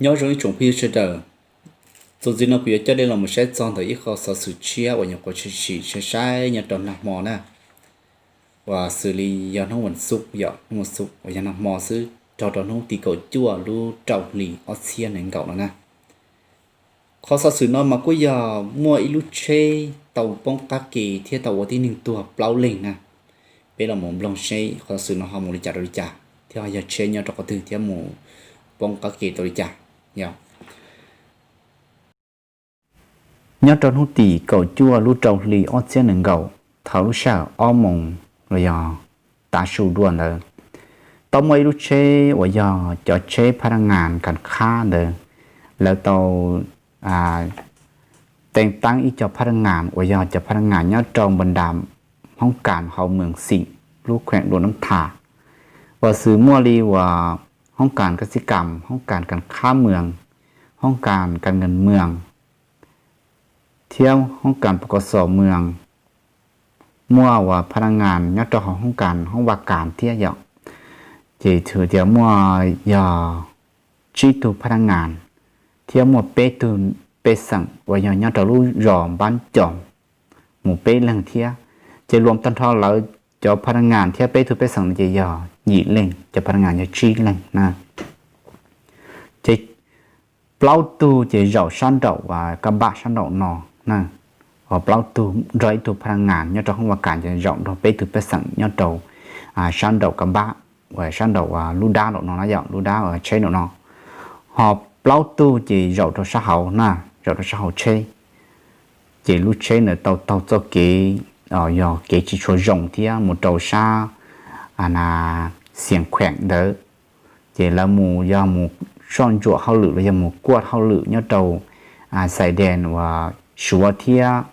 Nyob zoo ib tsoom phooj ywg sawv daws, txuas ntxiv no kuv yuav coj nej los mus saib txog ntawm ib qho xov xwm tshiab uas nyuam qhuav tshwm sim sai sai nyob rau nag hmo na, uas xws li yog hnub vas xuv yom, hnub vas xuv uas yog nag hmo xwb, rau rau hnub tim kaum cuaj lub rau hlis ob txhiab nees nkaum no na. Qhov xov xwm no mas kuj yog muaj ib lub tsheb tau poob qab ke thiab tau ua tib neeg tuag plaub leeg na. Peb los mus mloog seb qhov xov xwm no ho mus li cas rau li cas thiab ho yog tsheb nyob rau qhov twg thiab mus poob qab ke tau li cas. Yog nyob rau hnub tim kaum cuaj lub rau hli ob txhiab nees nkaum, thaum lub sij hawm ob moos los yog tav su dua ntawd, tau muaj ib lub tsheb uas yog cov tsheb phaj naj ngas kas khab ntawd, lawv tau tee taab ib co phaj naj ngas uas yog cov phaj naj ngas nyob rau npa nra hoob kas hauv moos Xim lub khueem Luam Nab Thas, uas xws muaj li uas hoob kas kab xib kas, hoob kas kas khab moos, hoob kas kas nkees moos thiab hoob kas pos kos xom moos, muaj uas phaj naj ngas nyob rau hauv hoob kas hoob vaj kas thiab yom. Ces txhais tias muaj yog tsib tug phaj naj ngas thiab muaj peb tug pej xeem uas yog nyob rau lub zos Npab Coos mus peb leeg thiab. Ces luam tag nrho lawv cov phaj naj ngas thiab peb tug pej xeem no ces yog yim leej, cov phaj naj ngas yog tsib leeg na. Ces plaub tug ces zaum sab nraum uas kab npab sab nraum no na, uas plaub tug nrog ib tug phaj naj ngas nyob rau hoob vaj kas ces zaum nrog peb tug pej xeem nyob rau sab nraum kab npab uas sab nraum lub dab nraum no na yom, lub dab uas tsheb nraum no. Ho plaub tug ces zaum rau sab hauv na, zaum rau sab hauv tsheb. Ces lub tsheb ntawd tau taug txoj kev yog kev tsis tshua zoo thiab mus rau sab Xias Khueem ntawd. Ces lawv mus yog mus soj ntsuam hauj lwm los yog mus kuaj hauj lwm nyob rau xais dees uas Suav thiab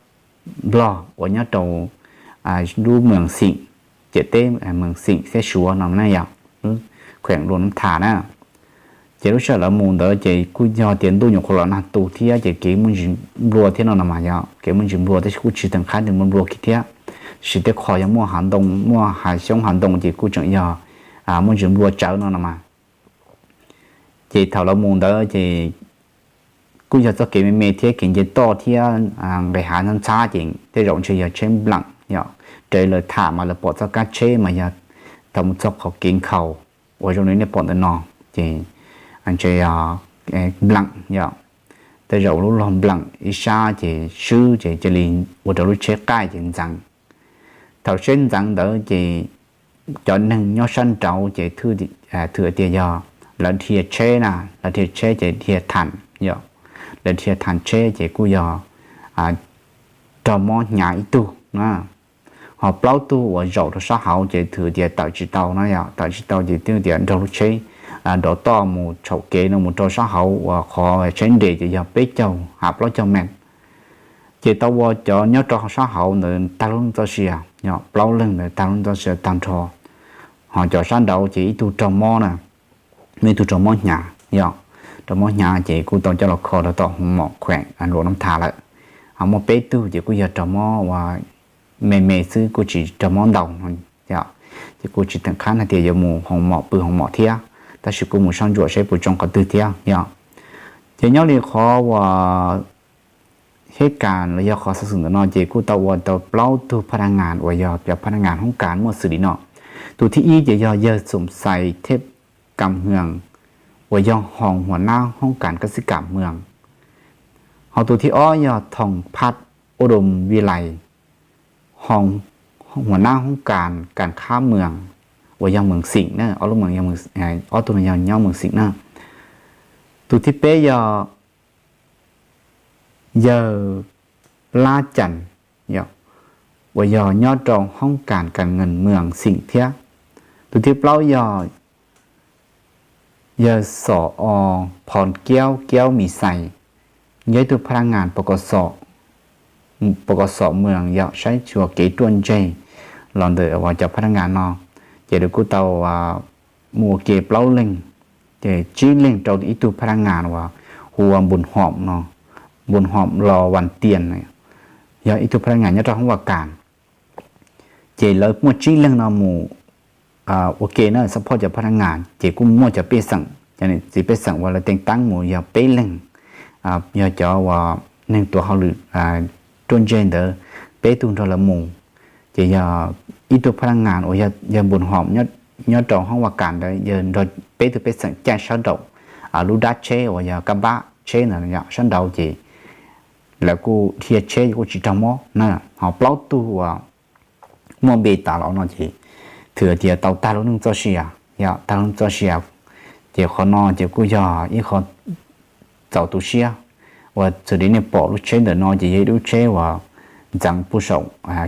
Nplog uas nyob rau lub moos Xim, ciam teb moos Xim thiab Suav no na yom, khueem Luam Nab Thas na. Ces lub sij hawm lawv mus ntawd ces kuj yog tias ntuj nyuam qhuav los nag tu thiab ces kev muaj ntsis nplua thiab no no mas yog kev muaj ntsis nplua tab sis kuj tsis teem qhab nws nplua kiag thiab. Tab sis tej qho yog muaj hav ntoo, muaj hav xyoob hav ntoo ces kuj tseem yog muaj ntsis nplua tsawv no no mas. Ces thaum lawv mus ntawd ces kuj yog txoj kev me me thiab kev nce toj thiab nqis hav ntxhab ntxhab ces tej zaum ntshe yog tsheb npleem yom, raws lawv tham mas lawv pom txoj kab tsheb mas yog thaum mus txog qhov kev nkhaus uas zoo li nej pom ntawm no, ces ntshe yog npleem yom, tej zaum lub log npleem ib sab ces swb ces cia li ua rau lub tsheb qaij ces ntxeev. Thaum tsheb ntxeev ntawd ces cov neeg nyob sab nraud ces thwm tias yog lawv dhia tsheb na, lawv dhia tsheb ces dhia tham yom, lawv dhia tham tsheb ces kuj yog raug mob hnyav ib tug na. Ho plaub tug uas zaum rau sab hauv ces thwm tias tawm tsis tau na yom, tawm tsis tau ces twb tias nrog lub tsheb dov toj mus tshaum kev no mus rau sab hauv uas qhov tsheb nres ces yog peb caug ham plaub caug mev. Ces tau ua cov nyob rau sab hauv ntawd tag lub neej txoj sia, yog plaub leeg ntawd tag lub neej txoj sia tag nrho. Ho cov sab nraud ces ib tug raug mob na, ib tug raug mob hnyav yom, raug mob hnyav ces kuj tau coj los kho rau tom hoos mom khueem Luam Nab Thas lawm. Ho muaj peb tug ces kuj yog raug mob uas me me xwb kuj tsis raug mob ntau no, ces kuj tsis teem qhab hais tias yuav mus hoos mom pw hoos mom thiab, tab sis kuj mus soj ntsuam seb puas tsoo qhov twg thiab yom. Ces nyob li qhov uas hib kas los yog qhov xov xwm ntawm no ces kuj tau ua tau plaub tug phaj naj ngas uas yog cov phaj naj ngas hoob kas muaj xws li no. Tus thib ib ces yog yawg Xoom Xais Theb Kam Hwm uas yog hoos huam nab hoob kas kab xib kam moos. Ho tus thib ob yog Thoom Phaj Ua Doo Vij Lais, hoos huam nab hoob kas kas khab moos uas yog moos Xim na, ob lub moos, ob tug no yog nyob moos Xim na. Tus thib peb yog yawg Lab Cas uas yog nyob rau hoob kas kas nkees moos Xim thiab. Tus thib plaub yog yawg Xom O Phoo Kiaub Kiaub Mis Xais, yog ib tug phaj naj ngas pos kos xom moos yog saib xyuas kev ruaj ntseg los ntawm uas cov phaj naj ngas no. Ces lawv kuj tau mus ua ke plaub leeg, ces tsib leeg rau ib tug phaj naj ngas uas hu ua Npus Hoom no, Npus Hoom Los Vas Tias, yog ib tug phaj naj ngas nyob rau hoob Vas Kas. Ces lawv muaj tsib leeg no mus ua ke na, xab phoj cov phaj naj ngas, ces kuj muaj cov pej xeem Cov niam txiv pej xeem uas lawv teem teeb mus yog peb leeg, yog cov uas neeg tuav hauj lwm ruaj ntseg ntawd, peb tug nrog lawv mus. Ces yog ib tug phaj naj nas uas yog npus hom nyob rau hoob vaj kas ntawd yog nrog peb tug pej xeem caij sab nraum lub dab tsheb uas yog kab npab tsheb ntawd sab nraud ces lawv kuj dhia tsheb kuj tsis raug mob na. Ho plaub tug uas muaj npe tas los no ces thwm tias tau tag lub neej txoj sia, yog tag lub neej txoj sia. Ces qhov no ces kuj yog ib qho txaus tu siab uas txawm li nej pom lub tsheb ntawm no ces yog ib lub tsheb uas ntxeev puag saum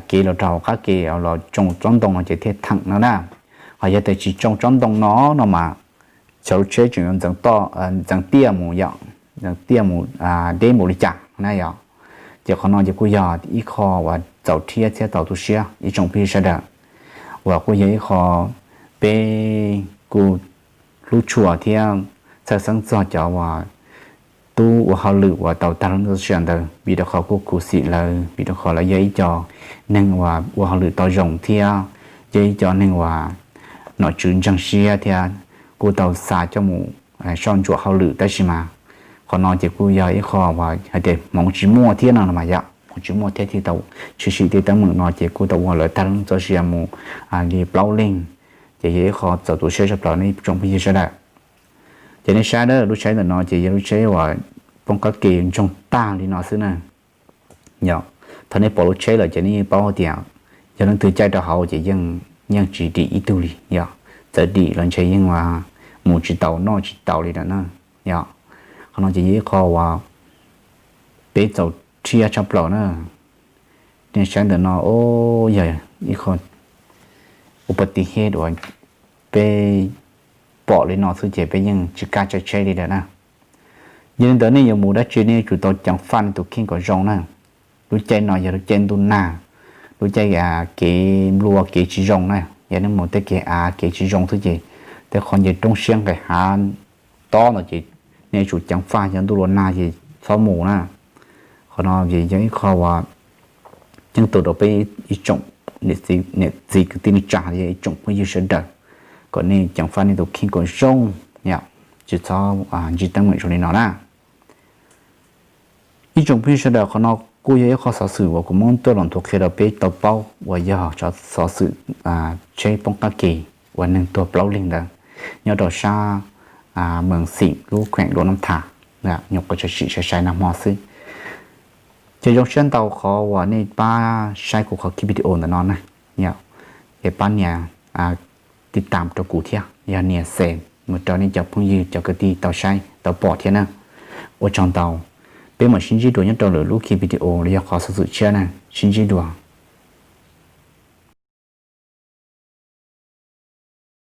kev los rau hauv qab ke los tsoo tsob ntoo no ces thiaj theem no na. Ho yog tias tsis tsoo tsob ntoo no no mas xyov lub tsheb tseem yuav ntxeev tiaj mus yom, ntxeev tiaj mus deb npaum li cas na yom. Ces qhov no ces kuj yog ib qho uas txaus rhiab thiab txaus tu siab ib tsoom phooj ywg sawv daws, uas kuj yog ib qho peb kuj hlub tshua thiab txhawj xeeb txog cov uas tub ua hauj lwm uas tau tag lub neej txoj sia ntawd, vim rau qhov kuj khuv xim lawv, vim rau qhov lawv yog ib co neeg uas ua hauj lwm tau zoo thiab yog ib co neeg uas nom tswv ntseeg siab thiab kuj tau xa coj mus soj ntsuam hauj lwm. Tab sis mas qhov no ces kuj yog ib qho uas hais tias hmoov tsis muaj thiab no mas yom, hmoov tsis muaj thiab thiaj tau tshwm sim tej teeb meem no ces kuj tau ua lawv tag lub neej txoj sia mus li plaub leeg. Ces yog ib qho txaus tu siab tshaj plaws nej tsoom phooj ywg sawv daws. Ces nej saib lub tsheb ntawm no ces yog lub tsheb uas poob qab ke ntsoog tag li no xwb na. Yog thaum nej pom lub tsheb lawm ces nej yeej paub tias yog leej twg caij rau hauv ces yeej tsis dim ib tug li yom. Txawm dim los ntshe yeej mus tsis tau noj tsis tau li lawm na. Yog qhov no ces yog ib qho uas peb txaus rhiab tshaj plaws na. Nej saib ntawm no, o, yog ib qho ua pa ti hej uas peb pom li no xwb ces peb yeej tsis kam caij tsheb li lawm na. Yog li ntawd nej yuav mus dab tsi nej yuav tsum tau ceev faj nej tus kheej kom zoo na. Lub caij no yog lub caij ntuj nag, lub caij kev nplua kev tsis zoo na. Yog nej mus tej kev av kev tsis zoo xwb ces tej qhov nce roob siab nqes hav tob ntawd ces nej yuav tsum ceev faj, yog ntuj los nag ces txhob mus na. Qhov no ces yog ib qho uas ceeb toom rau peb ib tsoom niam txiv kwv tij neej tsa los yog ib tsoom phooj ywg sawv daws, kom nej ceev faj nej tus kheej kom zoo, tsis txhob ntsib teeb meem zoo li no na. Ib tsoom phooj ywg sawv daws, qhov no kuj yog ib qho xov xwm uas kuv muab tuaj los nthuav qhia rau peb tau paub uas yog xov xwm tsheb poob qab ke uas neeg tuag plaub leeg ntawd nyob rau sab Mees Xim lub kheem Luam Nab Thas, nyuam qhuav tshwm sim sai sai nag hmo xwb. Ces zoo siab ntau qhov uas nej pab saib kuv qhov video ntawm no na, es pab nias tij tam rau kuv thiab yog nias share mus rau nej cov phooj ywg cov kwv tij tau saib tau pom thiab na. Ua tsaug ntau, peb mam sib ntsib dua nyob rau lwm lub video los yog qhov xov xwm tshiab na, sib ntsib dua.